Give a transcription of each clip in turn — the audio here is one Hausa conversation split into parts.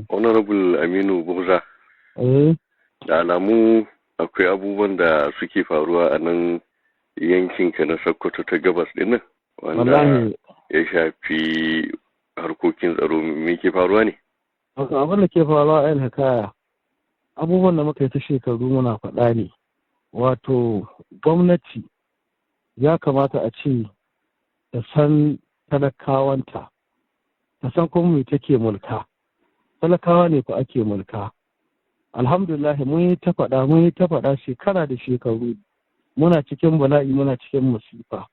Honorable Aminu Boza. Da alamu akwai abubuwan da suke faruwa a nan yankinka na Sokoto ta gabas dinnan wanda ya shafi harkokin tsaro. Me ke faruwa ne? Abin da ke faruwa a hikaya, abubuwan da muka yi ta shekaru muna faɗa ne. Wato gwamnati ya kamata a ce ta san talakawanta, ta san kuma me take mulka. Talakawa ne fa ake mulka. Alhamdulillah, mun yi ta faɗa, mun yi ta faɗa shekara da shekaru, muna cikin bala'i, muna cikin masifa.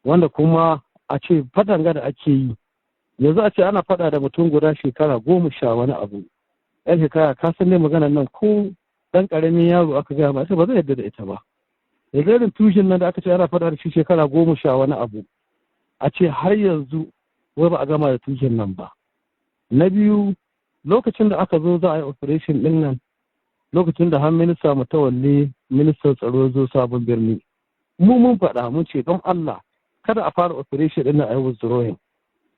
Wanda kuma a ce faɗan da ake yi yanzu, a ce ana faɗa da mutum guda shekara 10 wani abu, yan shekara, ka san dai maganar nan, ko ɗan ƙaramin yaro aka gaya ba ba zai yarda da ita ba. Yanzu irin Tujin nan da aka ce ana faɗa da shi shekara 10 wani abu, a ce har yanzu wai ba a gama da Tujin nan ba. Na biyu, lokacin da aka zo za a yi operation din nan, lokacin da har Minista Matawalle, ministan tsaro, zo Sabon Birni, mu mun faɗa, mun ce don Allah kada a fara operation din nan, a yi withdrawing.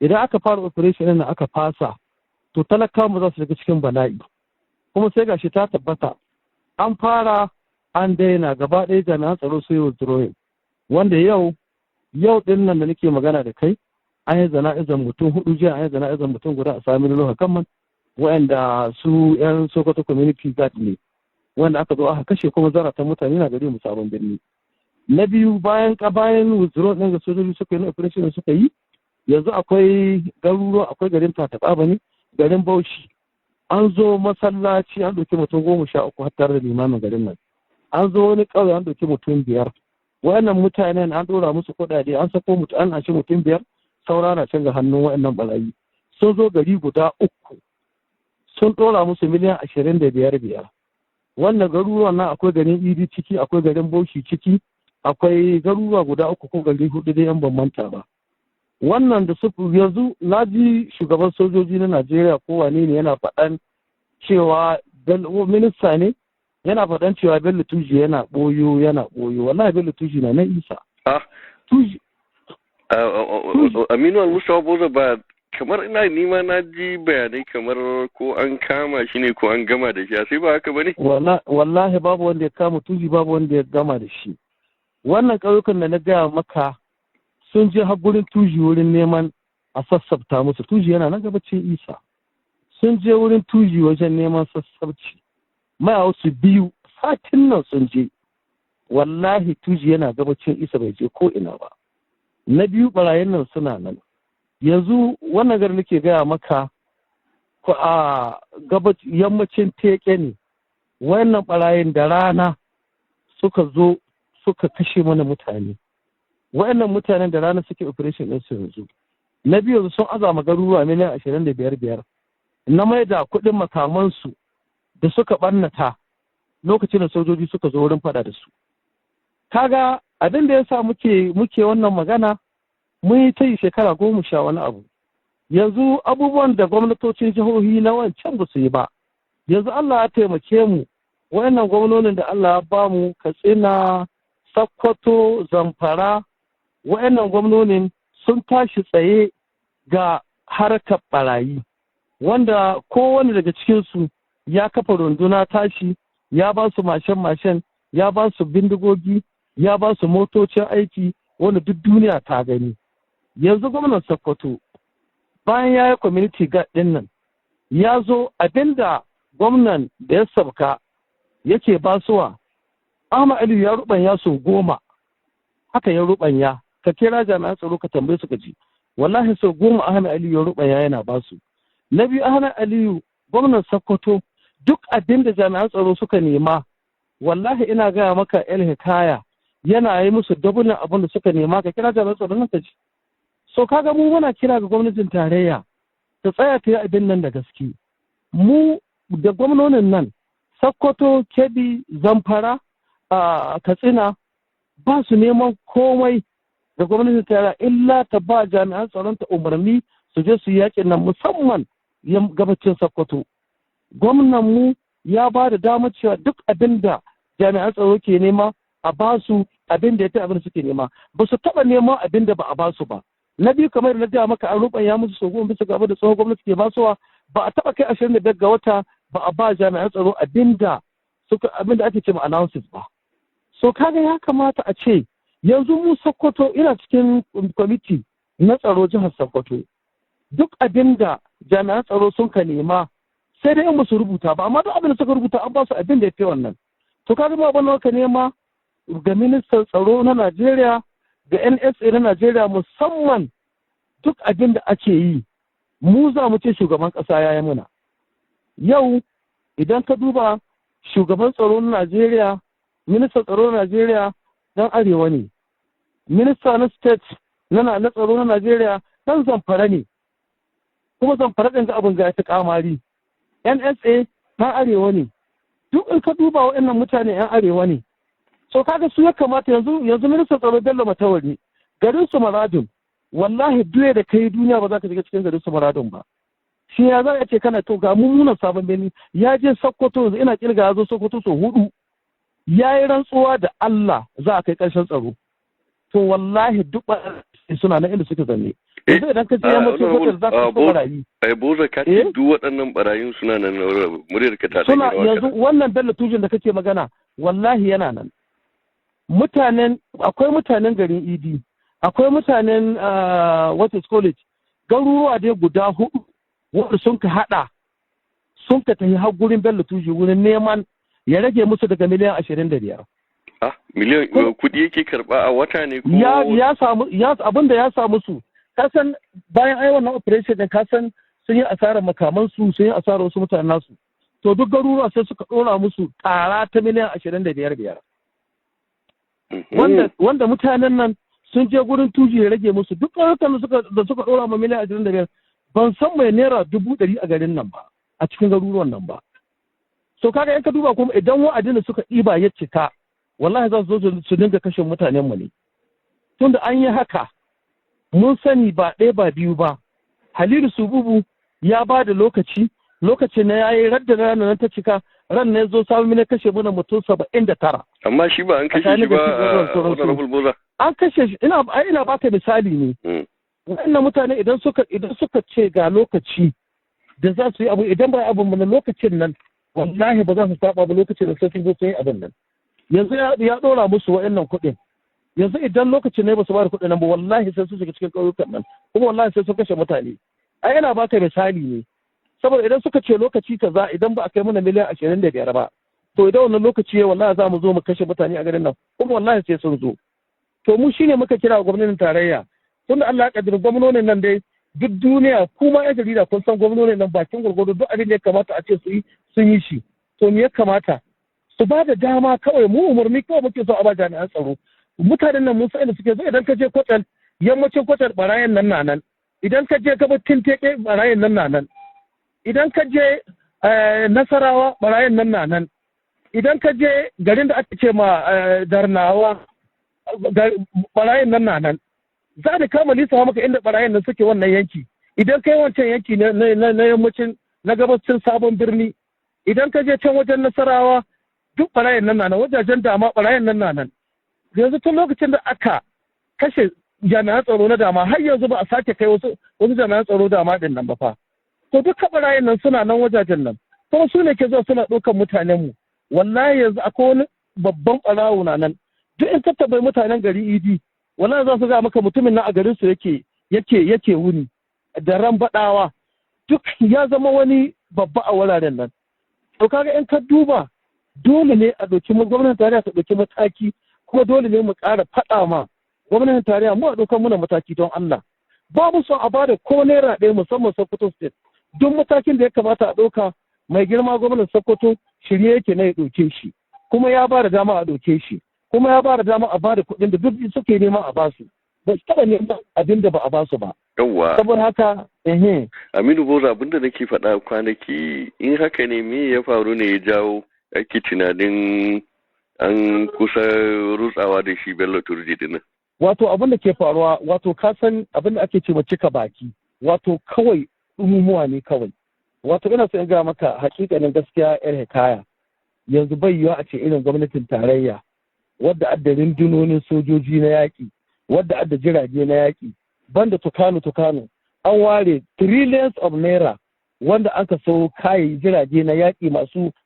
Idan aka fara operation din nan aka fasa, to talakawa mu za su shiga cikin bala'i. Kuma sai gashi ta tabbata, an fara an daina gaba ɗaya, jami'an tsaro su yi withdrawing. Wanda yau yau din nan da nake magana da kai, an yi jana'izar mutum hudu jiya, an yi jana'izar mutum guda a Sami Local Government, waɗanda su 'yan Sokoto Community Guard ne wanda aka zo aka kashe, kuma zaratan mutane na gari mu Sabon Birni. Na biyu, bayan withdraw ɗin da sojoji suka yi na operation da suka yi, yanzu akwai garuruwa, akwai garin Tattaɓa ne, garin Bauchi, an zo masallaci an ɗauki mutum 13 har tare da limamin garin nan. An zo wani ƙauye an ɗauki mutum 5. Wayannan mutanen an ɗora musu kuɗaɗe, an sako mutum, an anshi mutum 5, saura na canza hannun wayannan barayi. Sun zo gari guda uku, sun ɗora musu miliyan 25 biyar. Wannan garuruwan nan akwai garin Idi ciki, akwai garin Bauchi ciki, akwai garuruwa guda uku ko gari hudu dai yan ban manta ba. Wannan da su yanzu na ji shugaban sojoji na Najeriya ko wane ne yana faɗan cewa, minista ne yana faɗan cewa Bello Tuji yana ɓoyo, yana ɓoyo. Wallahi Bello Tuji na nan Isa. Tuji Aminu Almustafa Boza, ba kamar ina nima na ji bayanai kamar ko an kama shi ne ko an gama da shi, sai ba haka bane? Wallahi babu wanda ya kama Tuji, babu wanda ya gama da shi. Wannan ƙauyukan da na gaya maka, sun je har gurin Tuji wurin neman a sassabta musu. Tuji yana nan gabacin Isa. Sun je wurin Tuji wajen neman sassabci wasu biyu satin nan sun je. Wallahi Tuji yana gabacin Isa, bai je ko ina ba. Na biyu, barayin nan suna nan. Yanzu wannan gari nake gaya maka, ko a yammacin Teke ne, wannan barayin da rana suka zo suka kashe mana mutane. Wayannan mutanen da rana suke operation ɗin su yanzu. Na biyu, yanzu sun azama garuruwa miliyan 25 biyar na mai da kuɗin makamansu da suka ɓarnata lokacin da sojoji suka zo wurin faɗa da su. Kaga abin da ya sa muke wannan magana, mun yi ta yi shekara 10 wani abu. Yanzu abubuwan da gwamnatocin jihohi na wancan ba su yi ba, yanzu Allah ya taimake mu, wayannan gwamnonin da Allah ya ba mu, Katsina, Sokoto, Zamfara, wayannan gwamnonin sun tashi tsaye ga harkar barayi, wanda kowane daga cikinsu ya kafa runduna tashi, ya ba su mashin-mashin, ya ba su bindigogi, ya ba su motocin aiki, wanda duk duniya ta gani. Yanzu gwamnan Sokoto, bayan ya yi community guard din nan, ya zo abinda gwamnan da ya sabka yake basuwa, Ahmad Aliyu, ya rubanya sau 10. Haka ya rubanya. Ka kira jami'an tsaro ka tambaye su ka ji. Wallahi sau 10 Ahmad Aliyu ya rubanya yana basu. Na biyu, Ahmad Aliyu gwamnan Sokoto, duk abin da jami'an tsaro suka nema, wallahi ina gaya maka El Hikaya, yana yi musu double abin da suka nema. Ka kira jami'an tsaro nan ka ji. So kaga mu muna kira ga gwamnatin tarayya ta tsaya ta yi abin nan da gaske. Mu da gwamnonin nan, Sokoto, Kebbi, Zamfara, Katsina, ba su neman komai da gwamnatin tarayya illa ta ba jami'an tsaron ta umarni su je su yi yakin nan, musamman gabacin Sokoto. Gwamnan mu ya ba da damar cewa duk abin da jami'an tsaro ke nema a ba su, abin da ya fi abin da suke nema. Ba su taɓa neman abin da ba a ba su ba. Na biyu, kamar na gaya maka, an rubanya musu sau 10 bisa ga abin da tsohon gwamnati ke basuwa. Ba a taɓa kai 25 ga wata ba a ba jami'an tsaro abinda ake ce ma allowances ba. So kaga ya kamata a ce yanzu mu Sokoto, ina cikin kwamiti na tsaro jihar Sokoto, duk abinda jami'an tsaro sun ka nema, sai dai in ba su rubuta ba, amma duk abin da suka rubuta an ba su abin da ya fi wannan. To kaga ba abin ka nema ga ministan tsaro na Najeriya, ga NSA na Najeriya musamman, duk abin da ake yi, mu za mu ce shugaban ƙasa ya yi muna. Yau idan ka duba shugaban tsaro na Najeriya, ministan tsaro na Najeriya dan arewa ne, minista na state na tsaro na Najeriya dan Zamfara ne, kuma Zamfara ɗin ga abin ga ya fi kamari. NSA dan arewa ne. Duk in ka duba waɗannan mutane yan arewa ne. So kaga su ya kamata yanzu ministan tsaro Bello Matawalle, garin su Maradun, wallahi duye da kai duniya ba za ka shiga cikin garin su Maradun ba. Shi ya za a ce kana to ga mummunan Sabon Birni, ya je Sokoto, yanzu ina kirga ya zo Sokoto sau hudu. Ya yi rantsuwa da Allah za a kai ƙarshen tsaro. To wallahi duk suna nan inda suke zanne. Yanzu idan ka je yammacin hotel za ka so barayi. Ai Boza, ka ce duk waɗannan barayin suna nan, muryar ka ta Suna yanzu. Wannan Bello Tujin da kake magana, wallahi yana nan. Mutanen, akwai mutanen garin Idi, akwai mutanen what is college, garuruwa dai guda hudu wanda sun ka hada sun ka tafi har gurin Bello Tuji wurin neman ya rage musu daga miliyan 25. Ah, miliyan kuɗi yake karɓa a wata ne ko? Ya samu ya abin da ya samu su. Kasan bayan ai wannan operation din, kasan sun yi asarar makaman su, sun yi asarar wasu mutanen nasu. To duk garuruwa sai suka ɗora musu tara ta miliyan 25 biyar. Wanda mutanen nan sun je gurin Tuji ya rage musu, duk ƙauyukan da suka ɗora ma miliyan 25, ban san mai naira 100,000 a garin nan ba, a cikin garuruwan nan ba. So kaga in ka duba kuma, idan wa'adin da suka ɗiba ya cika, wallahi za su zo su dinga kashe mutanen mu ne. Tunda an yi haka, mun sani ba ɗaya ba biyu ba. Halilu Sububu ya ba da lokaci, lokacin na yayi radda ranar nan ta cika, ran ne zo samun mini kashe muna mutum 79. Amma shi ba an kashe shi ba, Honorable Boza? An kashe shi. Ina baka misali ne. Wannan mutane idan suka ce ga lokaci da za su yi abu, idan ba abu mana lokacin nan, wallahi ba za su saba ba. Lokacin da sai sun zo sun yi abin nan. Yanzu ya dora musu wa'annan kuɗin. Yanzu idan lokacin ne ba su ba da kuɗin nan ba, wallahi sai su shiga cikin ƙauyukan nan, kuma wallahi sai sun kashe mutane. Ai ina baka misali ne, saboda idan suka ce lokaci kaza idan ba a kai mana miliyan 25 ba, to idan wannan lokaci ya, wallahi za mu zo mu kashe mutane a garin nan, kuma wallahi sai sun zo. To mu shine muka kira gwamnatin tarayya, tunda Allah ya kaddara gwamnonin nan dai duk duniya, kuma yan jarida kun san gwamnonin nan bakin gwargwado duk abin da ya kamata a ce su yi sun yi shi. To me ya kamata su ba da dama kawai, mu umarni kawai muke so a ba jami'an tsaro. Mutanen nan mun san inda suke zo. Idan ka je Kwatal, yammacin Kwatal, barayin nan na nan. Idan ka je gabacin Teke, barayin nan na nan. Idan ka je Nasarawa, barayin nan na nan. Idan ka je garin da ake ce ma Darnawa, barayin nan na nan. Za da kama lisa maka inda barayin nan suke wannan yanki. Idan kai wancan yanki na yammacin, na gabacin Sabon Birni, idan ka je can wajen Nasarawa, duk barayin nan na nan. Wajajen Dama, barayin nan na nan. Yanzu tun lokacin da aka kashe jami'an tsaro na Dama, har yanzu ba a sake kai wasu jami'an tsaro Dama din nan ba fa. To duka barayin nan suna nan wajajen nan, kuma su ne ke zuwa suna ɗaukan mutanen mu. Wallahi yanzu akwai wani babban ɓarawo na nan, duk in ka tambayi mutanen gari Idi, wallahi za su ga maka mutumin nan a garin su yake wuni da Rambaɗawa, duk ya zama wani babba a wuraren nan. To kaga in ka duba, dole ne a ɗauki, gwamnatin tarayya ta ɗauki mataki, kuma dole ne mu ƙara faɗa ma gwamnatin tarayya mu a ɗaukar muna mataki don Allah. Ba mu son a bada ko naira ɗaya, musamman Sokoto State. Duk matakin da ya kamata a ɗauka, mai girma gwamnan Sokoto shirye yake na ya ɗauke shi, kuma ya ba da dama a ɗauke shi, kuma ya ba da dama a ba da kuɗin da duk suke nema a basu. Ba su taɓa neman abin da ba a basu ba. Yawwa. Saboda haka, ehe. Aminu Boza, abin da nake faɗa kwanaki, in haka ne, me ya faru ne ya jawo ake tunanin an kusa rutsawa da shi Bello Turji dinnan? Wato abin da ke faruwa, wato ka san abin da ake ce ma cika baki, wato kawai ɗumumuwa ne kawai. Wato ina so in gaya maka hakikanin gaskiya yar hikaya. Yanzu bai yiwuwa a ce irin gwamnatin tarayya wadda adda rundunonin sojoji na yaƙi, wadda adda jirage na yaƙi, banda Tucano Tucano, an ware trillions of naira. wanda aka so kayayi jirage na yaƙi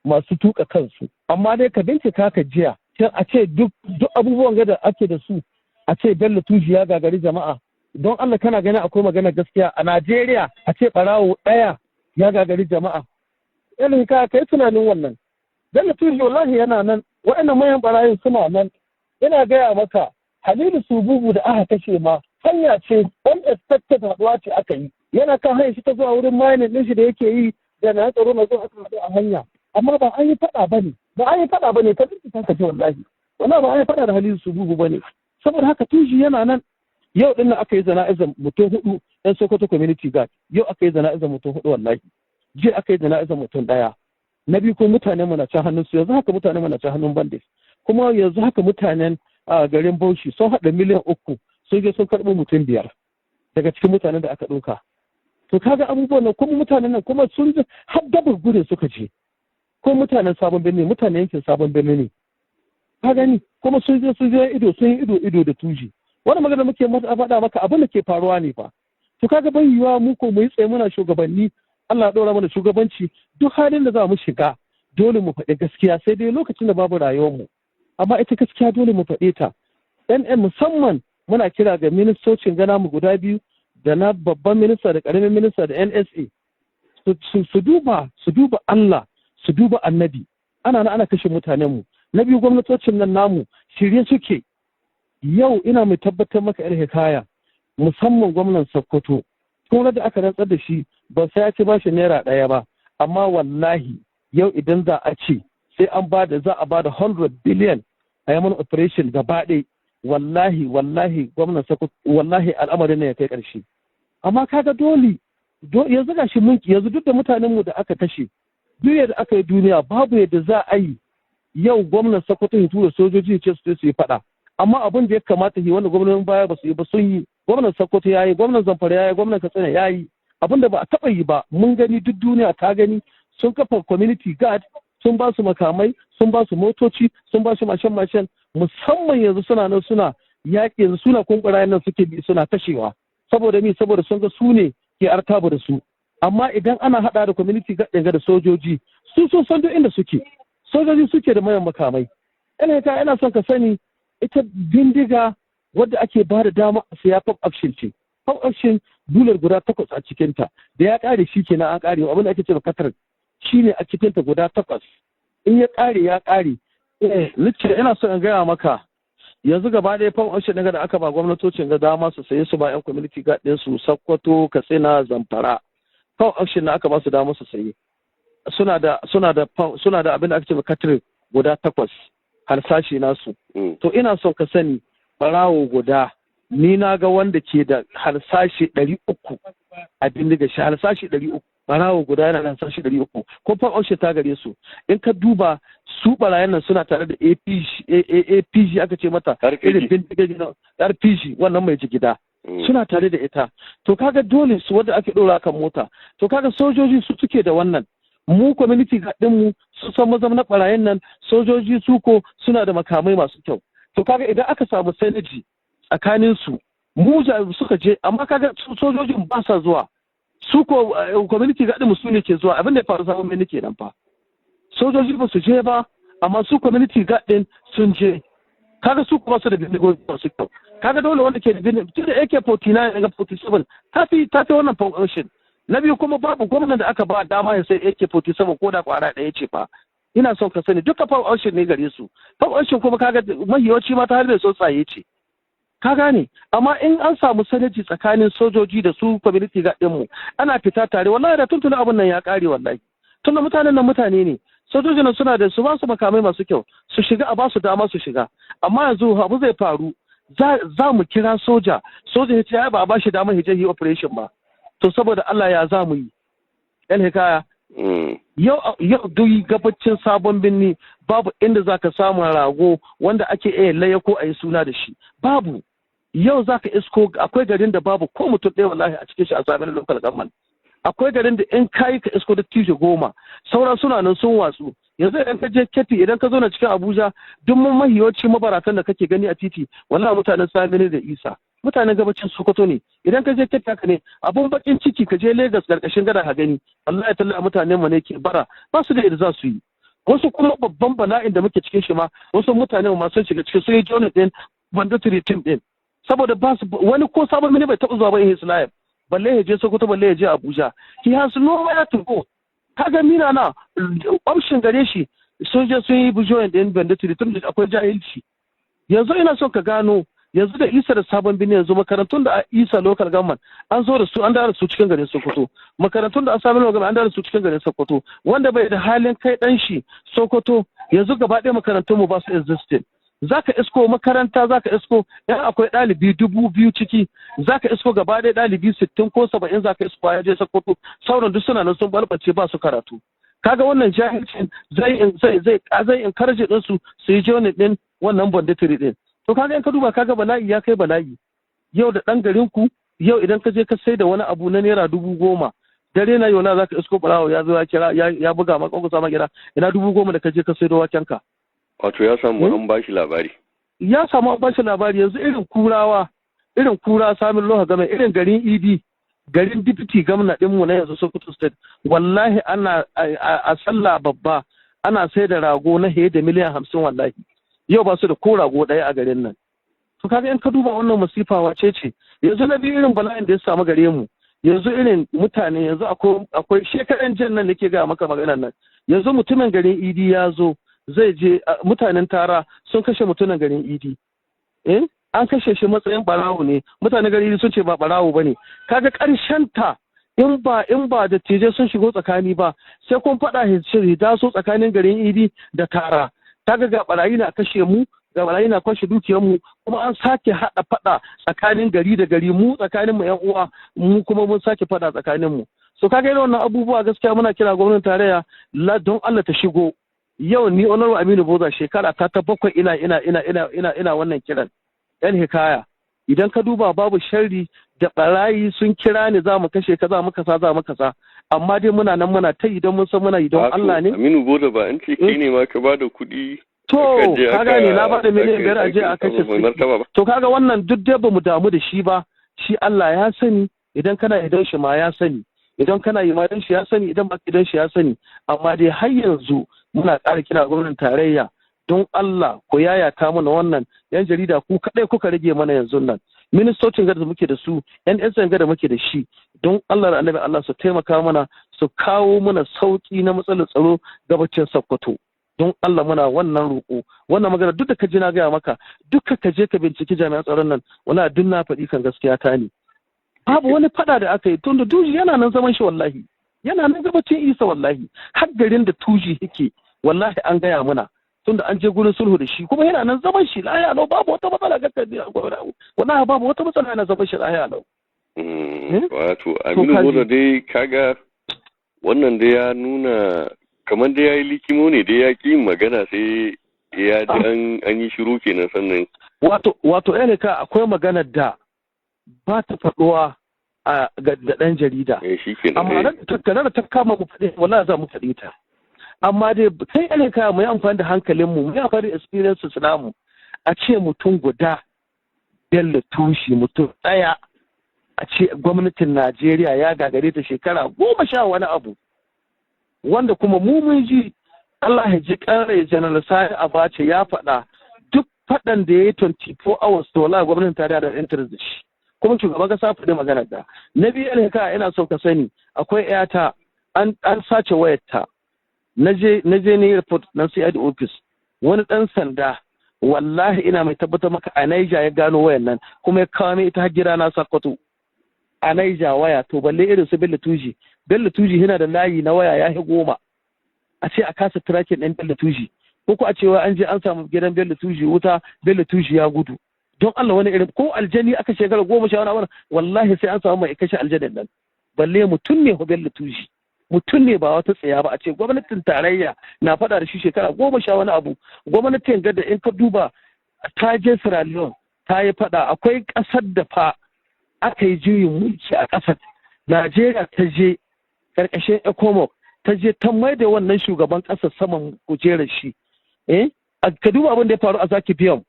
masu tuka kansu. Amma dai ka bincika ka jiya, shin a ce duk abubuwan da ake da su, a ce Bello Tuji ya gagari jama'a? Don Allah, kana ganin akwai magana gaskiya a Najeriya a ce ɓarawo ɗaya ya gagari jama'a? Irin ka kai tunanin wannan. Bello Tuji wallahi yana nan, waɗannan mayan barayin suna nan. Ina gaya maka, Halilu Sububu da aka kashe ma, hanya ce, unexpected haɗuwa ce aka yi. Yana kan hanyar shi ta zuwa wurin mining ɗin shi da yake yi da na tsaro na zuwa, aka haɗu a hanya. Amma ba an yi faɗa ba ne, ba an yi faɗa ba ne, ka bincika ka ji wallahi. Wallahi ba an yi faɗa da Halilu Sububu ba ne. Saboda haka Tuji yana nan. Yau ɗin nan aka yi jana'izar mutum hudu ɗan Sokoto Community Guard. Yau aka yi jana'izar mutum hudu wallahi. Jiya aka yi jana'izar mutum ɗaya. Na biyu ko mutanen mu na can hannun su, yanzu haka mutanen mu na can hannun bandits. Kuma yanzu haka mutanen garin Bauchi sun haɗa miliyan 3, sun je sun karɓo mutum 5 daga cikin mutanen da aka ɗauka. To kaga abubuwan nan, kuma mutanen nan kuma sun har dabar gudun suka je. Ko mutanen Sabon Birni, mutanen yankin Sabon Birni ne. Ka gani, kuma sun je ido, sun yi ido ido da Tuji. Wani magana muke faɗa maka, abin da ke faruwa ne fa. To kaga bai yiwuwa mu ko mu yi tsaye muna shugabanni, Allah ya ɗora mana shugabanci, duk halin da za mu shiga dole mu faɗi gaskiya, sai dai lokacin da babu rayuwarmu. Amma ita gaskiya dole mu faɗe ta. NN musamman muna kira ga ministocin gana mu guda biyu, da na babban minista da ƙaramin minista da NSA, su duba Allah, su duba Annabi. Ana na ana kashe mutanenmu. Na biyu, gwamnatocin nan namu shirye suke. Yau ina mai tabbatar maka, yar hikaya, musamman gwamnan Sokoto, tun da aka rantsar da shi ba sai ya ci bashi naira ɗaya ba, amma wallahi yau idan za a ce sai an ba da, za a ba da 100 billion a yi mana operation gaba ɗaya, wallahi wallahi gwamnan Sokoto, wallahi al'amarin ne ya kai ƙarshe. Amma kaga dole yanzu ga shi mun yanzu duk da mutanenmu da aka kashe, duk yadda aka yi duniya, babu yadda za a yi yau gwamnan Sokoto ya tura sojoji ya ce su je su yi faɗa. Amma abin da ya kamata yi, wanda gwamnonin baya ba su yi ba, sun yi. Gwamnan Sokoto ya yi, gwamnan Zamfara ya yi, gwamnan Katsina ya yi. Abin da ba a taɓa yi ba, mun gani, duk duniya ta gani, sun kafa community guard, sun ba su makamai, sun ba su motoci, sun ba su mashin mashin. Musamman yanzu suna nan suna yaƙi, yanzu suna kunkura nan suke bi suna kashewa. Saboda mi? Saboda sun ga su ne ke artabu da su. Amma idan ana haɗa da community guard da sojoji, su sun san duk inda suke. Sojoji suke da mayan makamai. Ina son ka sani, ita bindiga wadda ake ba da dama a siya pump action ce. Pump action bullet guda takwas a cikinta, da ya ƙare shi kenan an ƙare. Abin da ake cewa cartridge shine a cikinta guda takwas, in ya ƙare ya ƙare. Nace ina so in gaya maka, yanzu gaba ɗaya pump action ɗin da aka ba gwamnatocin ga dama su saye su ba 'yan community guard ɗin su, Sokoto, Katsina, Zamfara, pump action na aka ba su dama su saye, suna da abin da ake cewa cartridge guda takwas, harsashi nasu. To ina son ka sani, barawo guda, ni na ga wanda ke da harsashi 300 a bindiga shi, harsashi 300. Barawo guda yana da harsashi 300, ko pump action ta gare su. In ka duba su barayan nan suna tare da APG, APG aka ce mata, irin bindiga RPG wannan mai jigida, suna tare da ita. To kaga dole su wanda ake ɗora kan mota. To kaga sojoji su suke da wannan, mu community guard mu su san mazam na barayin nan, sojoji su ko suna da makamai masu kyau. To kaga idan aka samu synergy tsakanin su, mu suka je, amma kaga sojojin ba sa zuwa, su ko community guard mu su ne ke zuwa. Abin da ya faru Sabon Birni kenan fa. Sojoji ba su je ba, amma su community guard din sun je. Kaga su kuma su da bindigogi masu kyau. Kaga dole wanda ke da bindiga, tun da AK-49 daga 47 tafi wannan function. Na biyu kuma, babu gwamnan da aka ba dama ya sai AK-47 ko da kwara ɗaya ce fa. Ina son ka sani, duka pump action ne gare su. Pump action kuma kaga mahiyawanci ma ta harbe tsuntsaye ce, ka gane? Amma in an samu synergy tsakanin sojoji da su community guard mu, ana fita tare, wallahi da tuntuna abin nan ya kare wallahi. Tunda mutanen nan mutane ne, sojojin nan suna da su, ba su makamai masu kyau, su shiga, a ba su dama su shiga. Amma yanzu abu zai faru, za mu kira soja, soja ya ce ba a ba shi damar hije yi operation ba. To saboda Allah ya za mu yi, yan hikaya? Yau duk gabacin Sabon Birni babu inda za ka samu rago wanda ake iya laye ko a yi suna da shi, babu. Yau za ka isko akwai garin da babu ko mutum ɗaya wallahi a cikin shi a Sabon local government. Akwai garin da in kayi ka isko dattijo 10, sauran suna nan sun watsu. Yanzu idan ka je Keffi, idan ka zo na cikin Abuja, duk mun mahiyawanci mabaratan da kake gani a titi wallahi mutanen Samini da Isa. Mutanen gabacin Sokoto ne. Idan ka je Kebbi haka ne. Abun bakin ciki, ka je Lagos karkashin gada ka gani, wallahi tallahi mutanen mu ne ke bara, ba su da yadda za su yi. Wasu kuma babban bala'in da muke cikin shi ma, wasu mutane ma sun shiga cikin, sun yi joining din banditry team din, saboda ba su wani ko Sabon Birni bai taɓa zuwa ba in his life, balle ya je Sokoto, balle ya je Abuja. He has nowhere to go. Kaga mina na option gare shi, sun je sun yi join din banditry tun da akwai jahilci. Yanzu ina son ka gano, yanzu da Isa da Sabon Birni, yanzu makarantun da Isa Local Government an zo da su, an da su cikin garin Sokoto. Makarantun da a Sabon Local Government an da su cikin garin Sokoto. Wanda bai da halin kai dan shi Sokoto, yanzu gaba ɗaya makarantun mu ba su existing. Zaka isko makaranta, zaka isko yan akwai ɗalibi 2000 ciki, zaka isko gaba ɗaya ɗalibi 60 ko 70 zaka isko ya je Sokoto. Sauran duk suna nan sun balbace, ba su karatu. Kaga wannan jahilcin zai encourage din su su yi join din wannan banditry din. To kaga in ka duba, kaga bala'i ya kai bala'i. Yau da ɗan garin ku, yau idan ka je ka sai da wani abu na naira 10,000, dare na yau na zaka isko barawo ya zo ya kira, ya buga maka kusa ma gida, ina 10,000 da ka je ka sai da waken ka. Wato ya samu an bashi labari. Ya samu an bashi labari. Yanzu irin Kurawa, irin Kura Samin Loha game, irin garin Idi, garin deputy gwamna ɗinmu na yanzu Sokoto State, wallahi ana a sallah babba ana sai da rago na fiye da miliyan 50. Wallahi yau ba su da ko rago ɗaya a garin nan. To kaga in ka duba wannan masifa wace ce? Yanzu na biyu, irin bala'in da ya samu gare mu yanzu, irin mutane yanzu akwai shekaran jan nan nake ga maka maganar nan, yanzu mutumin garin Idi ya zo zai je, mutanen Tara sun kashe mutumin garin Idi. Eh, an kashe shi matsayin barawo ne. Mutanen garin Idi sun ce ba barawo bane. Kaga karshen ta in ba dattijai sun shigo tsakani ba, sai kun faɗa shi so tsakanin garin Idi da Tara. Kaga ga barayi na kashe mu, ga barayi na kwashe dukiyar mu, kuma an sake haɗa faɗa tsakanin gari da gari, mu tsakanin mu yan uwa mu kuma mun sake faɗa tsakanin mu. So kaga irin wannan abubuwa, gaskiya muna kira gwamnatin tarayya la don Allah ta shigo. Yau ni Honorable Aminu Boza, shekara ta 7 ina wannan kiran. Yan hikaya, idan ka duba babu sharri da barayi sun kira ni, za mu kashe ka, za mu kasa, za mu kasa, amma dai muna nan muna ta idan mun san muna idan Allah ne. Aminu Boza, ba an ce kai ne ma ka bada kuɗi? To ka gane, na bada miliyan 5 a je a kashe su. To kaga wannan duk dai bamu damu da shi ba. Shi Allah ya sani. Idan kana idan shi ma ya sani, idan kana yi ma dan shi ya sani, idan ba idan shi ya sani. Amma dai har yanzu muna ƙara kira gwamnatin tarayya, don Allah ku yayata mana wannan. Yan jarida, ku kaɗai kuka rage mana yanzu nan. Ministocin gada da muke da su, yan yan da muke da shi, don Allah da Annabi Allah su taimaka mana, su kawo mana sauki na matsalar tsaro gabacin Sokoto. Don Allah muna wannan roƙo. Wannan magana duk da ka ji na gaya maka duka, ka je ka binciki jami'an tsaron nan, wala duk na faɗi kan gaskiya ta ne. Babu wani faɗa da aka yi, tun da Tuji yana nan zaman shi, wallahi yana nan gabacin Isa. Wallahi har garin da Tuji yake, wallahi an gaya mana, tunda an je gurin sulhu da shi, kuma yana nan zaman shi lahiya lau, babu wata matsala. Ga wallahi babu wata matsala, yana zaman shi lahiya lau. Wato Aminu Boza dai, kaga wannan dai ya nuna kamar dai ya yi likimo ne dai, ya ƙi yin magana sai ya ji an yi shiru kenan sannan. Wato ka akwai maganar da ba ta faɗuwa a ga ɗan jarida. Amma da ta kama mu faɗi, wallahi za mu faɗi ta. Amma dai kai ne ka mu yi amfani da hankalinmu, mu yi amfani da experiences namu. A ce mutum guda, Bello Turji, mutum ɗaya, a ce gwamnatin Najeriya ya gagare ta shekara 10 wani abu. Wanda kuma mu mun ji, Allah ya ji ƙara, Janar Sani Abacha ya faɗa, duk faɗan da ya yi 24 hours, to wallahi gwamnatin ta da interest da shi. Kuma shugaban kasa faɗi magana da. Na biyu, alhaka ina so ka sani, akwai yata an sace wayarta. Na je ne report na CID office. Wani ɗan sanda, wallahi ina mai tabbatar maka, a Niger ya gano wayan nan kuma ya kawo mai ita har gida na Sokoto. A Niger waya. To balle irin su Bello Turji. Bello Turji yana da layi na waya ya 10. A ce a kasa tracking ɗin Bello Turji, ko a cewa an je an samu gidan Bello Turji wuta, Bello Turji ya gudu. Don Allah, wani irin ko aljani aka shekara 10 wani abu, wallahi sai an samu mai kashe aljanin nan. Balle mutum ne Bello Turji, mutum ne ba wata tsaya ba, a ce gwamnatin tarayya na faɗa da shi shekara 10 wani abu. Gwamnatin gada, in ka duba, ta je Sierra Leone ta yi faɗa. Akwai ƙasar da fa aka yi juyin mulki a ƙasar, Najeriya ta je ƙarƙashin ECOMOG, ta je ta mai da wannan shugaban ƙasar saman kujerar shi. Eh, ka duba abin da ya faru a Zaki Biam,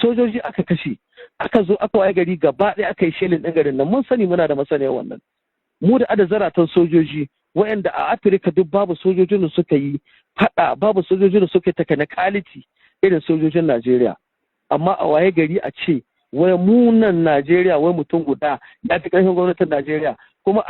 sojoji aka kashe. Aka zo aka waye gari gaba ɗaya aka yi shelling ɗin garin nan. Mun sani, muna da masaniya wannan. Mu da ada zaratan sojoji waɗanda a Afirka duk babu sojojin da suka yi faɗa, babu sojojin da suka yi technicality irin sojojin Najeriya. Amma a waye gari a ce wai mu nan Najeriya, wai mutum guda ya fi ƙarfin gwamnatin Najeriya. Kuma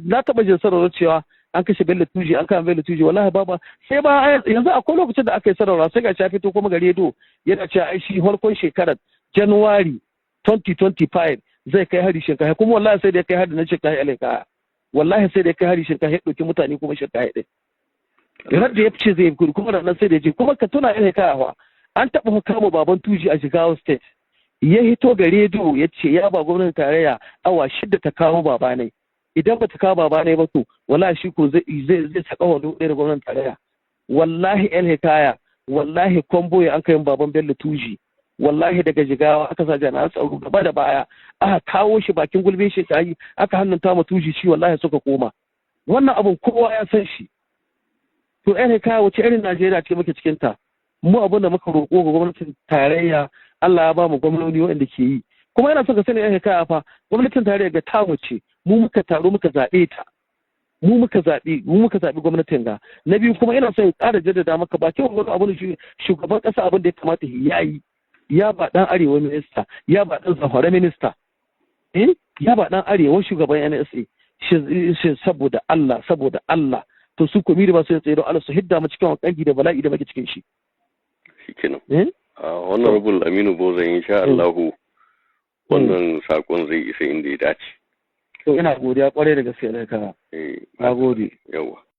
na taɓa jin sanarwar cewa an kashe Bello Turji, an kama Bello Turji. Wallahi baba, sai ba yanzu akwai lokacin da aka yi sanarwa, sai ga ya fito kuma gari do yana cewa ai shi farkon shekarar January 2025 zai kai hari Shinkafi. Kuma wallahi sai da ya kai hari na Shinkafi alaika, wallahi sai da ya kai hari Shinkafi, ya ɗauki mutane kuma Shinkafi ɗin. Radda ya fice zai gudu kuma nan sai da je. Kuma ka tuna irin kayawa, an taɓa kama baban Turji a Jigawa State, ya hito ga rediyo ya ce ya ba gwamnatin tarayya awa 6 ta kawo babanai. Idan ba ta kawo babanai ba, to wallahi shi ko zai saka wando ɗaya da gwamnatin tarayya. Wallahi El Hikaya, wallahi convoy an kai baban Bello Turji, wallahi daga Jigawa aka sa jami'an tsaro gaba da baya, aka kawo shi bakin gulbin shi ta yi, aka hannunta ma Turji shi, wallahi suka koma. Wannan abun kowa ya san shi. To El Hikaya, wace irin Najeriya ce muke cikin ta? Mu abin da muka roƙo ga gwamnatin tarayya, Allah ya ba mu gwamnoni waɗanda ke yi. Kuma yana son ka sani El Hikaya fa, gwamnatin tarayya ga tamu ce, mu muka taro muka zaɓe ta, mu muka zaɓi gwamnatin ga. Na biyu kuma ina son in ƙara jaddada maka, ba kyau wani abu shugaban ƙasa abin da ya kamata ya yi, ya ba ɗan arewa minista, ya ba ɗan Zamfara minista, ya ba ɗan arewa shugaban NSA shi. Saboda Allah, saboda Allah, to su komai da ba su tsaye, don Allah su hidda mu cikin kangi da bala'i da muke cikin shi. Shikenan. Honorable Aminu Boza, insha Allahu wannan sakon zai isa inda ya dace. To ina godiya kwarai da gaske da ka. Na gode. Yawa.